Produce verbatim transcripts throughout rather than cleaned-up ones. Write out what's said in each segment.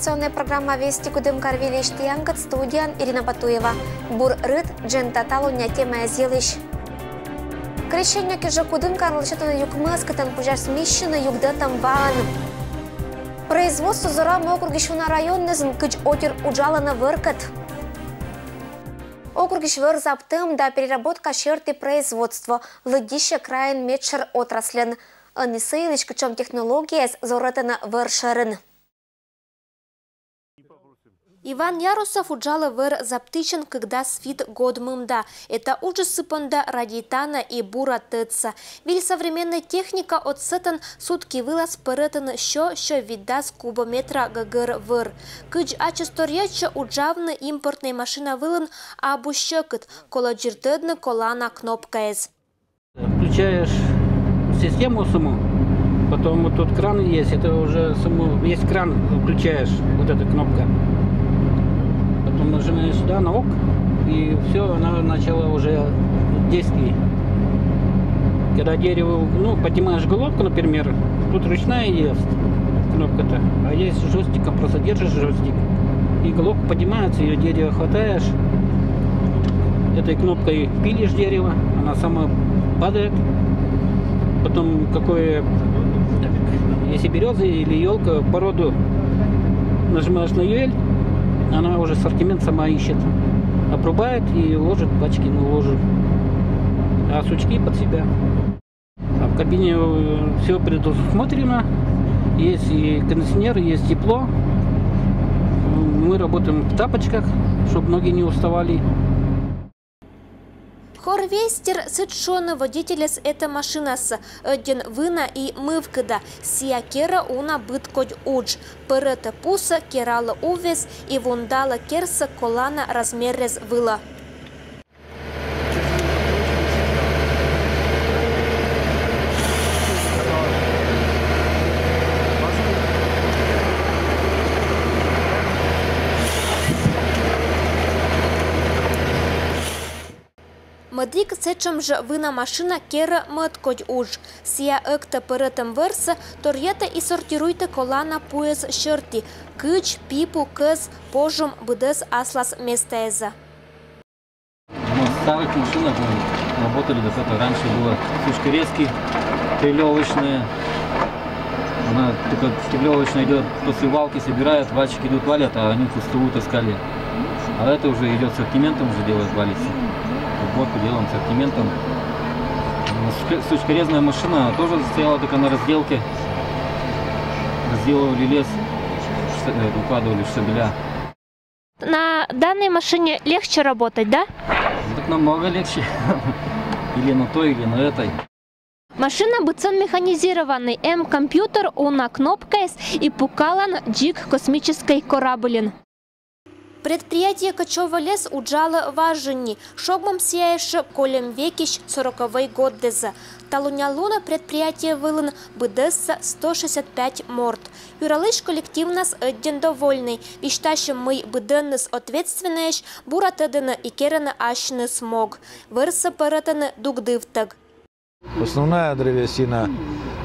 Информационная программа «Вести» Кудымкар выльысь тіянкӧд, студияын Ирина Батуева. Бур рыт, дженьыда талунъя темаэз йылысь. Крещение кежлӧ Кудымкарлы сетӧны юкмӧскӧтӧн, кутшӧм миссиӧн югдӧтӧм ваӧн. Производство зорамӧ округысь уна районнызын, кыдз отир уджалӧны вӧркӧд. Округысь вӧр заптӧм да переработка серти производство лыддьыссьӧ крайын медшӧр отрасльӧн. Ӧні сы йылысь, кутшӧм технологияяс зорайтӧны вӧр шӧрын. Иван Ярусов уджалӧ вӧр заптысьӧн кыкдас вит год мында. Эта уджыс сы понда радейтана и бура тӧдса. Выль современнӧй техника отсӧтӧн сутки вылас пӧрӧтӧны сё, сё витдас кубометра гӧгӧр вӧр. Кыдз ачыс торйӧдчӧ, уджавны импортнӧй машина вылын абу сьӧкыд, колӧ дзирдӧдны колана кнопкаэз. Включаешь систему саму, потом вот тут кран есть, это уже саму, есть кран, включаешь, вот эта кнопка. Потом нажимаешь сюда на ок, и все, она начала уже действие. Когда дерево, ну, поднимаешь головку, например, тут ручная есть кнопка-то, а есть джойстиком, просто держишь джойстик, и головка поднимается, ее дерево хватаешь, этой кнопкой пилишь дерево, она сама падает. Потом какое, так, если береза или елка, породу нажимаешь на юэль, она уже ассортимент сама ищет. Обрубает и ложит пачки, ну, ложит. А сучки под себя. А в кабине все предусмотрено. Есть и кондиционер, есть тепло. Мы работаем в тапочках, чтобы ноги не уставали. Хорвейстер сідз шуӧны водительӧс эта машинасӧ: ӧддьӧн вына и мывкыда, сійӧ керӧ уна быд кодь удж, пӧрӧтӧ пусӧ, кералӧ уввез и вундалӧ керсӧ колана размеррез вылӧ. Мӧдік сэтшӧм жӧ вына машина керӧ мӧд кодь удж. Сійӧ ӧктӧ пӧрӧтӧм вӧрсӧ, торйӧтӧ и сортируйтӧ колана пуэз серти: кыдз, пипу, кӧз, пожум, быдӧс аслас местаэзӧ. На старых машинах мы работали, да, это раньше было сучкорезки трелёвочные. Она только трелёвочная идёт, после валки собирают, вальщики идут, валят, а они пустую таскали. А это уже идёт с ассортиментом, уже делают, валится. Уборку делаем с ассортиментом. Сучка-, сучкорезная машина тоже стояла только на разделке. Разделывали лес, э, укладывали штабеля. На данной машине легче работать, да? Так намного легче. Или на той, или на этой. Машина быдсӧн механизированнӧй, эм компьютер, уна кнопкаэз и пукалан дзик космическӧй корабльын. Предприятие «Кочо вӧлез» уджалӧ важӧньӧн, шогмӧм сійӧ ещӧ кольӧм векысь, сороковӧй годдэзӧ. Талунъя лунӧ предприятие вылын быдӧсса сто шестьдесят пять морт. Юралысь коллективнас ӧддьӧн довольнӧй, висьтасьӧм, мый быдӧнныс ответственнӧйӧсь, бура тӧдӧны и керӧны ассьыныс мог. Вӧрсӧ пӧрӧтӧны дугдывтӧг. Основная древесина,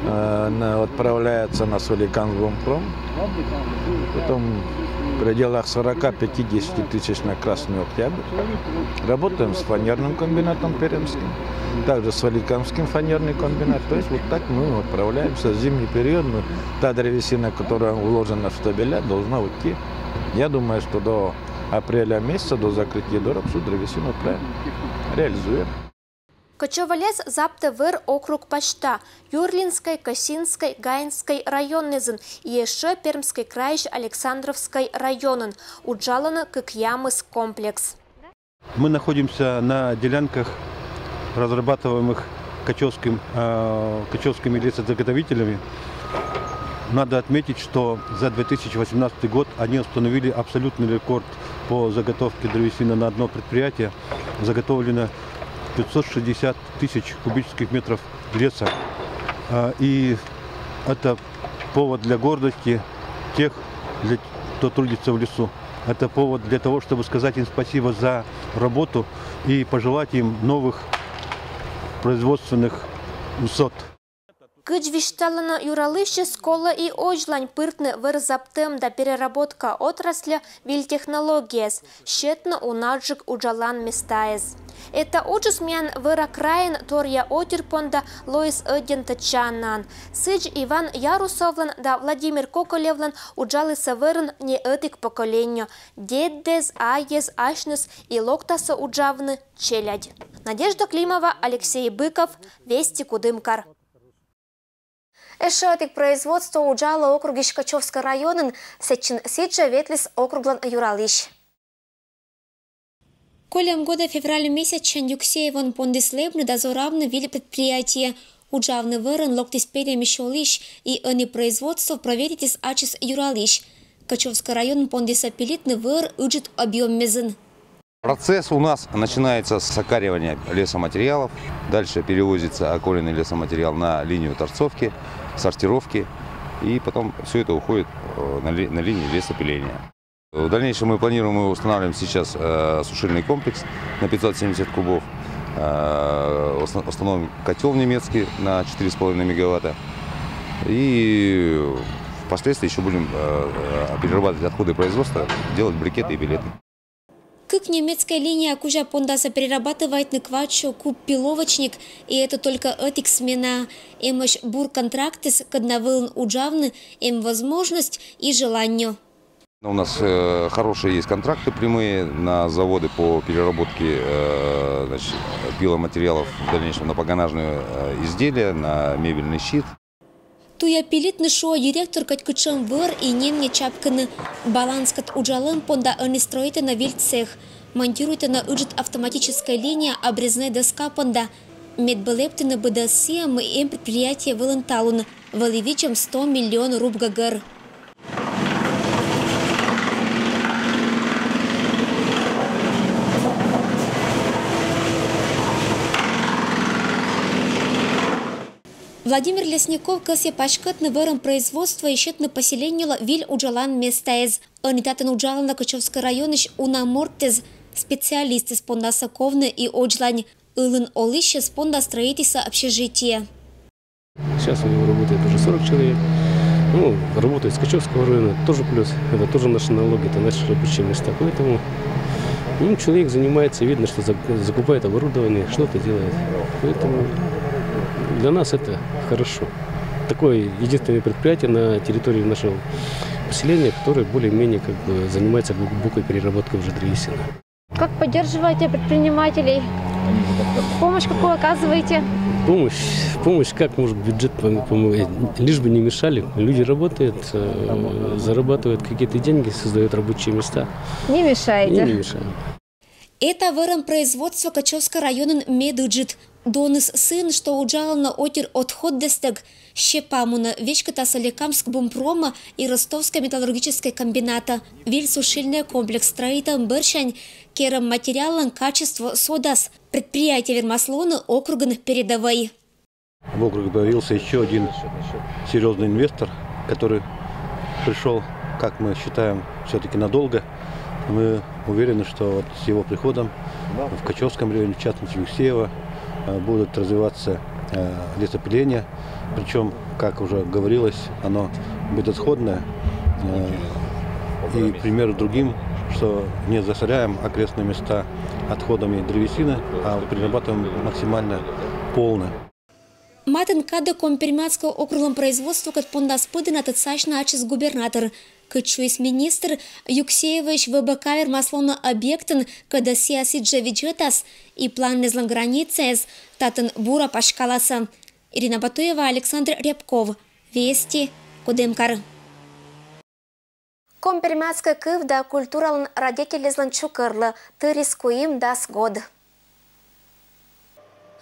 э, на-, отправляется на Соликамскгорпром. Потом в пределах сорока-пятидесяти тысяч на Красный Октябрь. Работаем с фанерным комбинатом пермским, также с Соликамским фанерный комбинат. То есть вот так мы отправляемся. В зимний период мы, та древесина, которая уложена в штабеля, должна уйти. Я думаю, что до апреля месяца, до закрытия дорог, всю древесину отправим, реализуем. «Кочо вӧлез» заптӧ вӧр округ пасьта: Юрлинскӧй, Косинскӧй, Гаинскӧй районнызын и ещӧ Пермскӧй крайысь Александровскӧй районын. Уджалӧны кыкъямыс комплекс. Мы находимся на делянках, разрабатываемых кочевским, э, кочевскими лесозаготовителями. Надо отметить, что за две тысячи восемнадцатый год они установили абсолютный рекорд по заготовке древесины на одно предприятие. Заготовлено пятьсот шестьдесят тысяч кубических метров леса. А, и это повод для гордости тех, для, кто трудится в лесу. Это повод для того, чтобы сказать им спасибо за работу и пожелать им новых производственных высот. Кыдз висьталӧны юралысьыс, колӧ и озьлань пыртны вӧр заптӧм да переработка отрасля виль технологияс, сетны унаджык уджалан местаэз. Эта уджыс миян вӧра крайын торъя отир понда лоис ӧддьӧн тӧдчанаӧн. Сідз Иван Ярусовлӧн да Владимир Коколевлӧн уджалісӧ вӧрын не ӧтик поколение. Деддэс, айяс, асьныс и локтасӧ уджавны челядь. Надежда Климова, Алексей Быков, «Вести», Кудымкар. Эшшӧ ӧтик производство уджалӧ округысь Качевскӧй районын, сэтчӧ сідзжӧ ветліс округлӧн юралысь. Кольӧм года февраль месячын Юксеевӧн пондіс лэбны да зоравны виль предприятие. Уджавны вӧрын локтіс перйӧмысь олысь, и ӧні производство проверитіс ачыс юралысь. Качевскӧй районын пондісӧ пилитны вӧр ыджыд объёммезын. Процесс у нас начинается с окаривания лесоматериалов. Дальше перевозится околенный лесоматериал на линию торцовки, сортировки. И потом все это уходит э, на, ли- на линии лесопиления. В дальнейшем мы планируем и устанавливаем сейчас э, сушильный комплекс на пятьсот семьдесят кубов. Э, уста- установим котел немецкий на четыре с половиной мегаватта. И впоследствии еще будем э, э, перерабатывать отходы производства, делать брикеты и пеллеты. Кык немецкӧй линия кузя пондасӧ перерабатывайтны квайтсё куб пиловочник, и это только ӧтик смена. Эмӧсь бур контрактыс, кӧд на вылын уджавны эм возможность и желание. У нас э, хорошие есть контракты прямые на заводы по переработке э, значит, пиломатериалов в дальнейшем на погонажные э, изделия, на мебельный щит. Туя пилитны, шуӧ директор, кӧть кутшӧм вӧр и нем не чапкыны. Баланскӧд уджалӧм понда ӧні стрӧитӧны виль цех. Монтируйтӧны ыджыд автоматическӧй линия обрезнӧй доска понда. Мед бы лэптыны быдӧс сійӧ, мый эм предприятие вылын талун. Вӧлі видзӧм сто миллион руб гӧгӧр. Владимир Лесников кӧсйӧ паськӧдны вӧрын производство и сетны поселениелы виль уджалан местаэз. Ӧні татӧн уджалӧны Качевскӧй районысь уна мортыс, специалистыс пондасӧ ковны и озьлань. Ылын олысьӧс понда стрӧитісны общежитие. Сейчас у него работает уже сорок человек. Ну, работает с Качевского района, тоже плюс. Это тоже наши налоги, это наши рабочие места. Поэтому ну, человек занимается, видно, что зак- закупает оборудование, что-то делает. Поэтому для нас это хорошо. Такое единственное предприятие на территории нашего поселения, которое более-менее как бы занимается глубокой переработкой уже древесины. Как поддерживаете предпринимателей? Помощь какую оказываете? Помощь, помощь как может бюджет пом- помогать? Лишь бы не мешали. Люди работают, э, зарабатывают какие-то деньги, создают рабочие места. Не мешаете? И не мешаем. Эта вӧрын производство Качевскӧй районын медыджыд. Доныс сыын, что уджалӧны отир отходдӧстӧг. Сепамунӧ веськӧдасны Соликамск бумпрома и Ростовскӧй металлургическӧй комбината. Виль сушильнӧй комплекс стрӧитӧм бӧрсянь керӧм материаллӧн качество содас. Предприятие вермас лоны округын передовӧй. В округе появился еще один серьезный инвестор, который пришел, как мы считаем, все-таки надолго. Мы уверены, что вот с его приходом в Качевском районе, в частности Юксеево, э, будут развиваться э, лесопиление. Причем, как уже говорилось, оно безотходное э, и пример другим, что не засоряем окрестные места отходами древесины, а перерабатываем максимально полно. Матын кадӧ Коми-Пермяцкӧй округлӧн производствокӧд пондас пыдіна тӧдсасьны ачыс губернатор. Кыдз шуис министр, Юксеевоысь В Б К вермас лоны объектӧн, кӧдӧ сійӧ сідзжӧ видзӧдас, и планнэзлӧн границаэз татӧн бура паськаласӧ. Ирина Батуева, Александр Рябков, Вести, Кудымкар. Коми-Пермяцкӧй кыв да культуралӧн радейтельлэзлӧн чукӧрлы тырис куимдас год.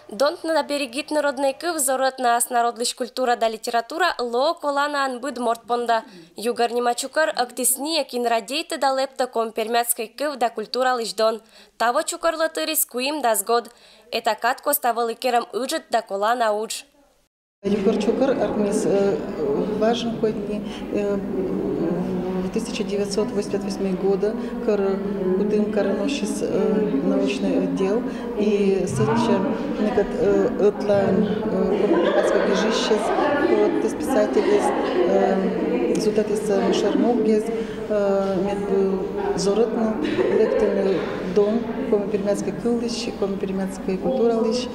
Донтны да берегитны роднӧй кыв, зорӧтны ас народлысь культура да литература лоӧ коланаӧн быд морт понда. «Югӧр» нима чукӧр ӧктіс нии, кин радейтӧ да лэптӧ коми-пермяцкӧй кыв да культуралысь дон. Таво чукӧрлы тырис куимдас год. Эта кадкостӧ вӧлі керӧм ыджыд да колана удж. «Югӧр» чукӧр артмис э, важӧн кодь ни, э, в тысяча девятьсот восемьдесят восьмой года, кор Кудымкарын уссис э, научный отдел, и сэтчӧ некод э, ӧтлаын э, коми-пермяцкӧй гижысьыс Вот писатель из, э, сутатыса мишер муггез, э, мед бы зоротны лектыны дон коми-пермяцкой кылысь, коми-пермяцкой культуралысь.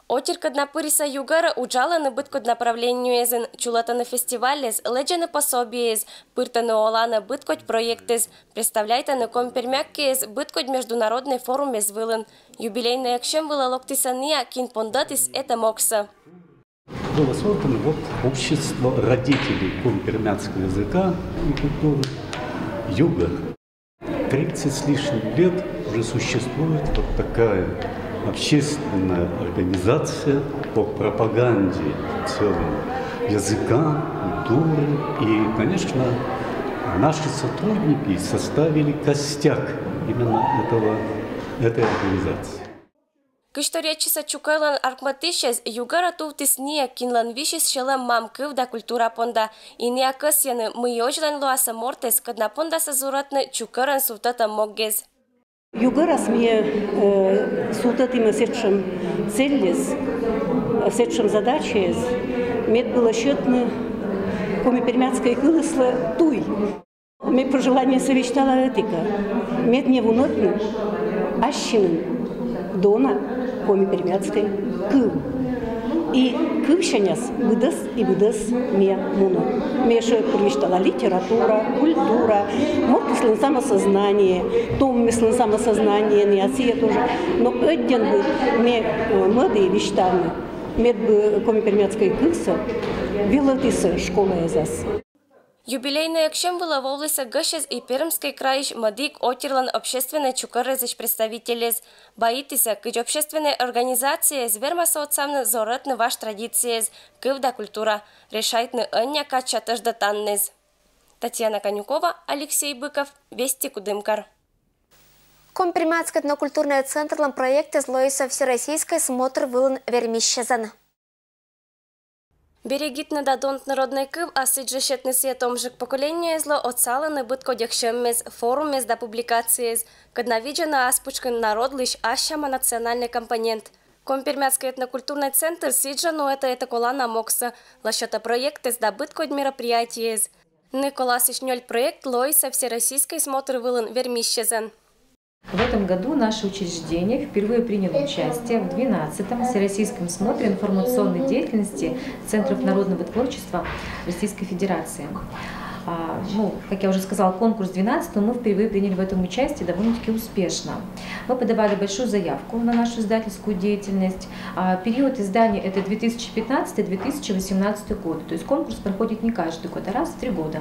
Очеркъёс на пыриса югӧрӧ уджалӧны быдкодь направлениеясын, чулӧтӧны фестивальяс, лэдзӧны пособиеяс, пыртӧны оланӧ быдкодь проектъяс, представляйтӧны коми-пермяк киӧс быдкодь международнӧй форумъяс вылын. Юбилейнӧй эксьӧм вылӧ локтіс ӧнія, кин пондӧтіс этӧ могсӧ. Было создано вот общество родителей коми-пермяцкого языка и культуры «Югор». Тридцать с лишним лет уже существует вот такая общественная организация по пропаганде в целом языка, культуры. И, конечно, наши сотрудники составили костяк именно этого, этой организации. Кызь тор йӧтчысӧ чукӧрлӧн артмӧ тысьӧс югӧрӧ тувтіс ӧнія, кинлӧн висис сьӧлӧм мам кыв да культура понда. И ӧнія кӧсйӧны, мый и водзлань лоасӧ мортӧс, кӧд на пондасӧ зорӧтны чукӧрӧн сувтӧдӧм моггес. Югӧрас ми, э, сувтӧдімӧ сэтшӧм цельяс, сэтшӧм задачаяс, мед было сетны коми-пермяцкӧй кылыслы туй. Ме пожеланиесӧ висьтала ӧтика. Мед не вунӧдны ассьыным дона коми-пермяцкӧй кыв. И кывсяньыс быдӧс и быдӧс ме мунӧ. Ме ещӧ пыр висьтала: литература, культура, мортыслӧн самосознание, томмыслӧн самосознание, и сійӧ тоже. Но ӧдйӧн бы ме, э, мӧді висьтавны, мед бы коми-пермяцкӧй кывсӧ велӧдісны школаясас. Юбилейнӧй эксьӧм вылӧ воӧ локтісны гӧсьтъяс и Пермскӧй крайысь «Мӧдйиг» отирлӧн общественнӧй чукӧръясысь представительяс. Баитісны, кыдз общественнӧй организацияяс вермасны отсавны зорӧтны важ традицияяс, кыв да культура, решайтны ӧнія кадся тӧждӧданныс. Татьяна Конюкова, Алексей Быков, «Вести», Кудымкар. Коми-пермяцкӧй этнокультурнӧй центрлӧн проектыс лоис со всероссийскӧй смотр вылын вермисьӧзан. Берегитны да донтны роднӧй кыв, а сідзжӧ сетны сійӧс томджык поколениеяслы отсалӧны быдкодь эксьӧмъяс, форумъяс да публикацияяс, кӧд на видзӧны ас пычкын народлысь ассяма национальнӧй компонент. Коми-пермяцкӧй этнокультурнӧй центр сідзжӧ нуӧтӧ этаколана могсӧ, лӧсьӧдӧ проектъяс да быдкодь мероприятиеяс. Ныколасысь нёль проект лоис со всероссийскӧй смотр вылын вермисьӧзан. В этом году наши учреждения впервые приняли участие в двенадцатом Всероссийском смотре информационной деятельности Центров народного творчества Российской Федерации. А, ну, как я уже сказала, конкурс двенадцатый, но мы впервые приняли в этом участие довольно-таки успешно. Мы подавали большую заявку на нашу издательскую деятельность. А, период издания — это две тысячи пятнадцатый — две тысячи восемнадцатый год. То есть конкурс проходит не каждый год, а раз в три года.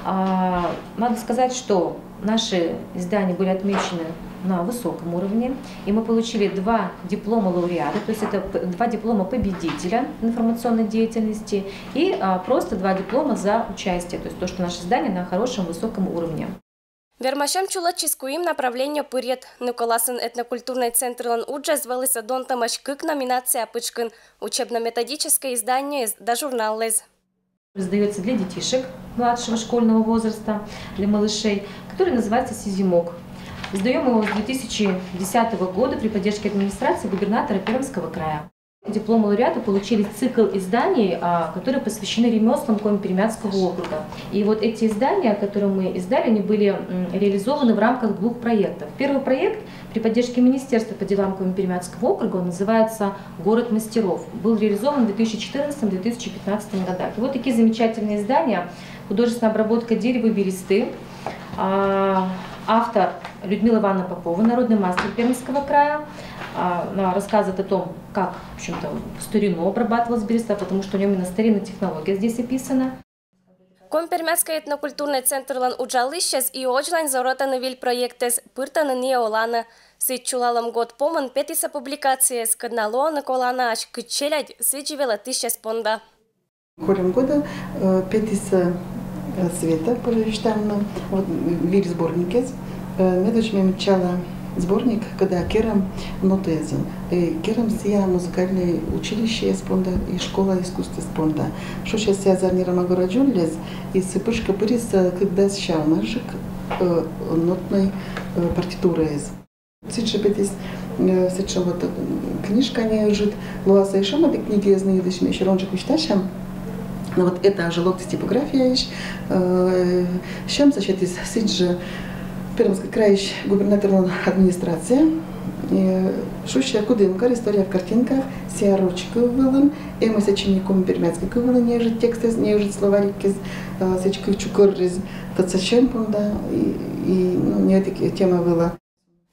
А, надо сказать, что наши издания были отмечены на высоком уровне, и мы получили два диплома лауреата, то есть это п-, два диплома победителя информационной деятельности и, а, просто два диплома за участие, то есть то, что наши издания на хорошем высоком уровне. Вермасьӧм чулӧдчис куим направление пырйӧд. Ныколасын этнокультурнӧй центрлӧн уджыс вӧліс донтӧмӧсь кык номинация пычкын: учебно-методическӧй издание да журналыс. Издается для детишек младшего школьного возраста, для малышей, который называется «Сизимок». Издаём его с две тысячи десятого года при поддержке администрации губернатора Пермского края. Диплом лауреата получили цикл изданий, а, которые посвящены ремёслам Коми-Пермяцкого округа. И вот эти издания, которые мы издали, они были, м, реализованы в рамках двух проектов. Первый проект при поддержке Министерства по делам Коми-Пермяцкого округа, он называется «Город мастеров», был реализован в две тысячи четырнадцатом — две тысячи пятнадцатом годах. И вот такие замечательные издания: «Художественная обработка дерева и бересты». А, автор Людмила Ивановна Попова, народный мастер Пермского края. А, она рассказывает о том, как, в общем-то, в старину обрабатывалась береста, потому что у неё именно старинная технология здесь описана. Коми-пермяцкӧй этнокультурнӧй центрлӧн уджалысьяс и водзлань зорӧтӧны виль проектъяс, пыртӧны ӧнія оланӧ. Сідз, чулалӧм год помын петісӧ публикацияяс, кӧд на лоӧны коланаӧсь кыдз челядь, сідз и велӧдысьяс понда. Кольӧм года, э, петісӧ, э, Света, пожалуйста, вот, м, виль сборникъяс, э, медводз ми мыччалам сборник, кӧда керам нотаясӧн. Э, керам сійӧ музыкальнӧй училищеяс понда и школа искусствъяс понда. Шусяс сійӧ зарни Ромагора дзоньліс, и сы пытшкӧ пырис, э, кык дас сяма жӧ, э, нотнӧй, э, партитураяс. Сыӵе петӥз, э, сыӵе вот, э, книжка неыжыт. Луоз-а эшшо мар-а книгаез но йылӥсь, ми эшшо ик висьтасям. Но вот это ожелогтӥз типографияысь, э, сямзэ сётӥз сыӵе Пермской крайысь губернаторлэн администрация. Э, шусе «Кудымкар. История в картинках», сярысь кылын, эмъясь сочинение коми-пермяцкой кылын, неыжыт текстэз, неыжыт словарикез, э, сыӵе кыл чукырез татчыозь понда, и, и, ну, нетӥ тема вылэ.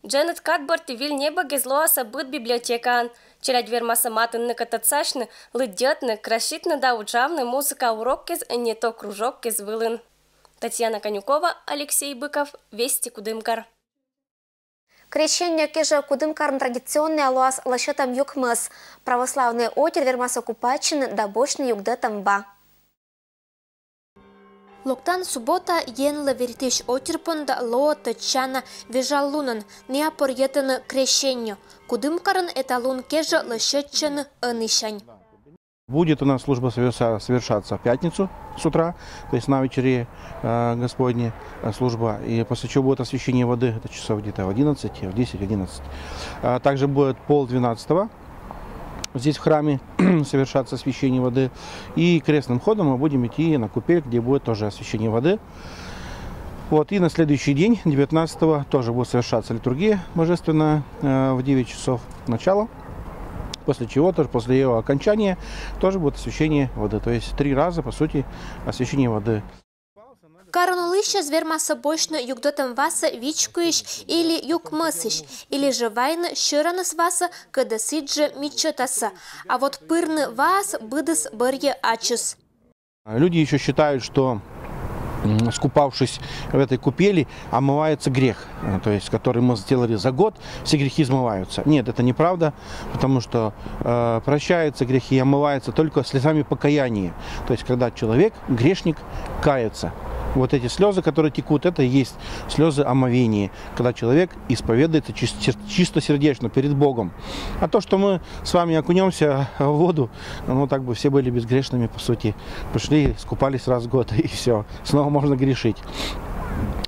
Ӝыны кат борды выль небогез луоз быд библиотекаын. Челядь вермоз матынны, кӧтатсасьны, лыдъятны, краситны да ужаны музыка урокез, не то кружокез вылын. Татьяна Конюкова, Алексей Быков, «Вести Кудымкар». Крещение кеже Кудымкарын традиционной луоз лэсьтэм юкмыс. Православной отир вермоз купайтчыны да босьтны югдытам ва. Локтан суббота йӧнлы ветлӥсь отир понда луоз татчана вежал лунын, ноябрь йӧтыны Крещение. Кудымкарын та лун кеже лэсьтчаны ӧнысянь. Будет у нас служба соверша-, совершаться в пятницу с утра, то есть на вечере, э, Господне, э, служба, и после чего будет освящение воды, это часов где-то в одиннадцать, в десять, одиннадцать. А также будет пол двенадцатого здесь в храме совершаться освящение воды, и крестным ходом мы будем идти на купель, где будет тоже освящение воды. Вот, и на следующий день, девятнадцатого, тоже будет совершаться литургия божественная, э, в девять часов начала. После чего тоже, после её окончания, тоже будет освящение воды. То есть три раза, по сути, освящение воды. Карын улӥсез вермоз босьтны югдытам ваысь вичкоесь или юкмысысь, или же вайыны сьӧраныз ваысь, кыдэ сыӵе мечетаысь. А вот пырны ваысь быдэс бӧръя ачиз. Люди ещё считают, что, м, скупавшись в этой купели, омывается грех, э, то есть, который мы сделали за год, все грехи измываются. Нет, это неправда, потому что, э, прощаются грехи и омываются только слезами покаяния. То есть, когда человек, грешник, кается. Вот эти слезы, которые текут, это и есть слезы омовения, когда человек исповедуется чис-, чис-, чистосердечно перед Богом. А то, что мы с вами окунемся в воду, ну, так бы все были безгрешными, по сути. Пришли, скупались раз в год, и всё. Снова можно грешить.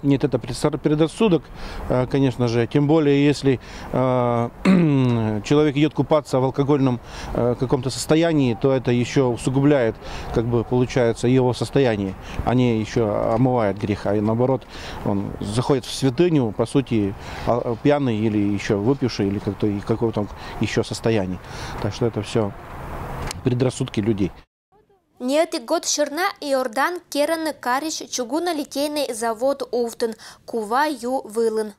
Нет, это предсор-, предрассудок, э, конечно же. Тем более, если, э, человек идёт купаться в алкогольном, э, каком-то состоянии, то это ещё усугубляет, как бы, получается, его состояние. А не ещё омывает грех, а наоборот, он заходит в святыню, по сути, а, пьяный или ещё выпивший, или как-то, и какого там ещё состоянии. Так что это всё предрассудки людей. Ньылетӥ год сьӧрна Иордан кераны карись чугунно-литейный завод ултӥз Кува ю вылын.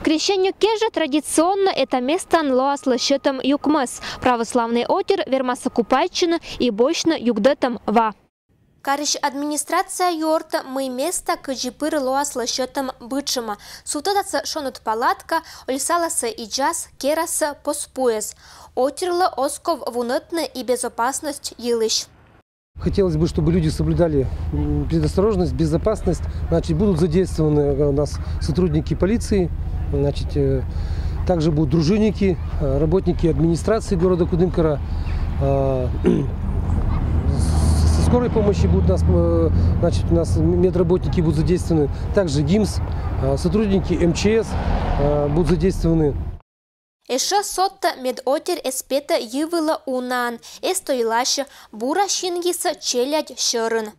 Крещение кеже традиционно та местаын луоз лэсьтэм юкмыс. Православной отир вермоз купайтчыны и босьтны югдытам ва. Карись администрация юрттэ, мый места кызьы пыр луоз лэсьтэм быдӟым. Султэ татчы шоныт палатка, ольсаласэ ичаз, керасэ пос пуэз. Отирлы осков вунэтны и безопасность йылысь. Хотелось бы, чтобы люди соблюдали, м, предосторожность, безопасность. Значит, будут задействованы, э, у нас сотрудники полиции. Значит, э, также будут дружинники, э, работники администрации города Кудымкара. Э, со скорой помощи будут у нас, э, значит, у нас медработники будут задействованы. Также гимс, э, сотрудники МЧС, э, будут задействованы. Эшшо содтэ, мед отир ӧз петэ йы вылэ унаен, ӧз тойласьы, бура синъёсыз челядь сьӧрын.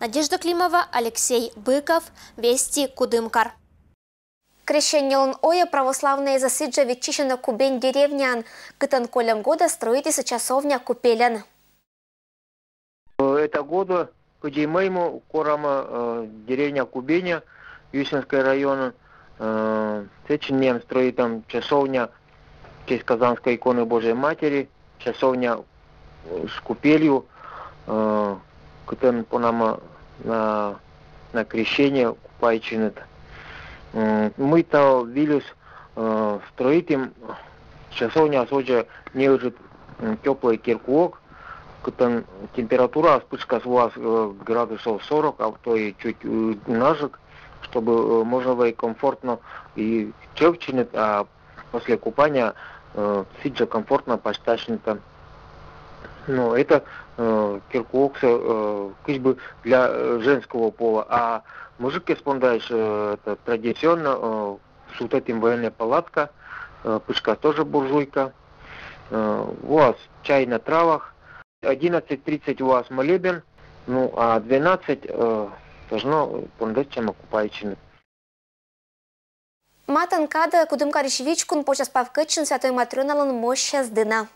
Надежда Климова, Алексей Быков, «Вести Кудымкар». Крещение лун ое православноез сыӵе виччысьӧны Кубень деревняын, кытын кольӧм годэ строитьысь часовня купелен. Э, это года кызьы май ми корам, э, деревня Кубеня, Юсинский район, э, сыӵе милям строитам часовня в честь Казанской иконы Божией Матери, часовня, э, с купелью, э, кытын понам на, на крещение купайтчыныт. М, мый та выльысь, э, строитам часовня, сыӵе неыжыт, м, тёплый керкуок, кытын температура пыӵказ луоз, э, градусов сорок, а то и чуть, э, нажык, чтобы, э, можно было и комфортно и чебчыны, а после купания, э, сыӵе комфортно пасьтасьны там. Ну, это, э, керкуоксэ, э, кызьы бы для, э, женского пола, а мужик, кеспондайш, э, это традиционно, э, Султатим военная палатка, э, пычка тоже буржуйка. Э, у вас чай на травах. Одиннадцать тридцать у вас молебен, ну а двенадцать э, должно понадать чем окупающими. Матын кады Кудымкарысь вичкун почаспав кычын Святой Матрёналын мощас дына.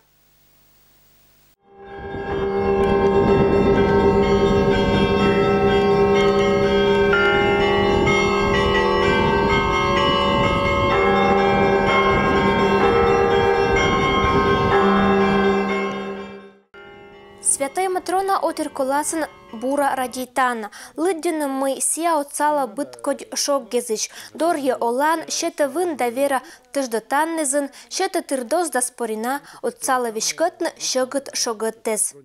Святой Матрона отир коласын бура радейтан. Лыддьыны, мый сія отсала быд кодь шоггезысь. Дорйе олан, сетӧ вын да вера тыждӧтаннызын, сетӧ тырдос да спорина, отсала веськӧтны сьӧгыд шогӧтӧс.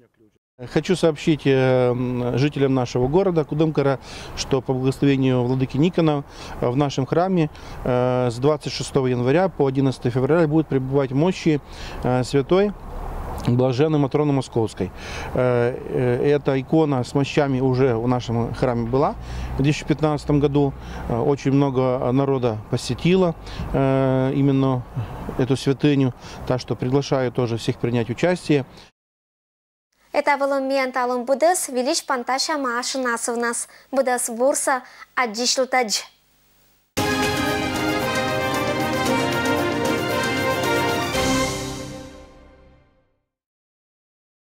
Хочу сообщить э, м, жителям нашего города Кудымкара, что по благословению владыки Никона э, в нашем храме э, с двадцать шестого января по одиннадцатое февраля будет пребывать в мощи э, святой блаженной Матроны Московской. Э, э, Эта икона с мощами уже в нашем храме была в две тысячи пятнадцатом году. Э, Очень много народа посетило э, именно эту святыню, так что приглашаю тоже всех принять участие. Эта вылын миян талун быдӧс. Выльысь пантасям ашын асывнас. Быдӧс бурсӧ, аддзысьлытӧдз.